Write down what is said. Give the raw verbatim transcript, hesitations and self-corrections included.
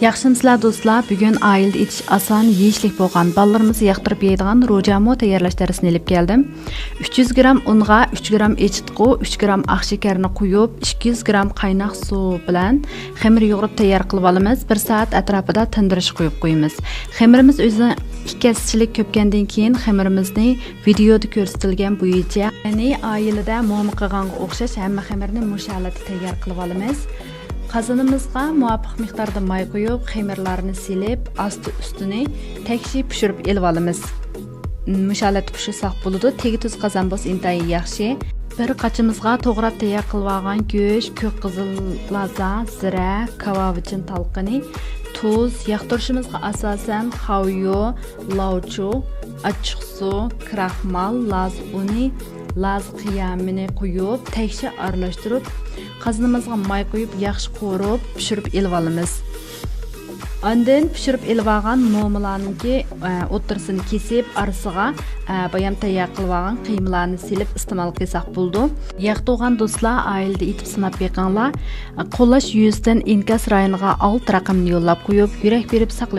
ياخشىمۇسىلەر دوستلار؟ بۈگۈن ئائىلىدە ئېتىش ئاسان، يېيىشلىك بولغان، بالىلىرىمىز ياقتۇرۇپ يەيدىغان روجامۇ تەييارلاش دەرسىنى ئېلىپ كەلدىم. ئۈچ يۈز گرام ئۇنغا ئۈچ گرام ئېچىتقۇ، ئۈچ گرام ئاق شېكەرنى قۇيۇپ، ئىككى يۈز گرام قايناق سۇ بىلەن خېمىر يۇغۇرۇپ تەييار قىلىپ ئالىمىز. بىر سائەت ئەتراپىدا تىندۇرۇشقا قويۇپ قويىمىز. خېمىرىمىز ئۆزىنىڭ ئىككى ھەسسىچىلىك كۆپكەندىن كېيىن خېمىرىمىزنى ۋىدېئودا كۆرسىتىلگەن بويىچە، يەنى ئائىلىدە موما قىلغانغا ئوخشاش ھەممە خېمىرنى مۇشۇ ھالەتتە تەييار قىلىپ ئالىمىز. قازىنىمىزغا مۇۋاپىق مىقداردا ماي قۇيۇپ، خېمىرلارنى سېلىپ، ئاستى ئۈستىنى تەكشى پىشۇرۇپ ئېلىپ ئالىمىز. مۇشۇ ھالەتتە پىشۇرساق بولىدۇ. تېگى تۈز قازان بولسا ئىنتايىن ياخشى. بىر قاچىمىزغا توغراپ تەييار قىلىۋالغان گۆش، كۆك قىزىل لازا، زىرە، كاۋاۋىچىن تالقىنى، تۇز، ياقتۇرۇشىمىزغا ئاساسەن خاۋيۇ، لاۋچۇ، ئاچچىقسۇ، كراخمال، لاز ئۇنى، لاز قىيامىنى قۇيۇپ، تەكشى ئارىلاشتۇرۇپ، قازىنىمىزغا ماي قۇيۇپ، ياخشى قورۇپ، پىشۇرۇپ ئېلىۋالىمىز. ئاندىن پىشۇرۇپ ئېلىۋالغان مومىلارنىڭكى، ئە، ئوتتۇرىسىنى كېسىپ، ئارىسىغا، ئە، بايام تەييار قىلىۋالغان قىيمىلارنى سېلىپ ئىستېمال قىلساق بولىدۇ. ياقتۇرغان دوستلار، ئائىلىدە ئېتىپ سىناپ بېقىڭلار. قوللاش يۈزىسىدىن ئىنكاس رايونىغا ئالتە رەقەمنى يوللاپ قويۇپ، يۈرەك بېرىپ ساقلاپ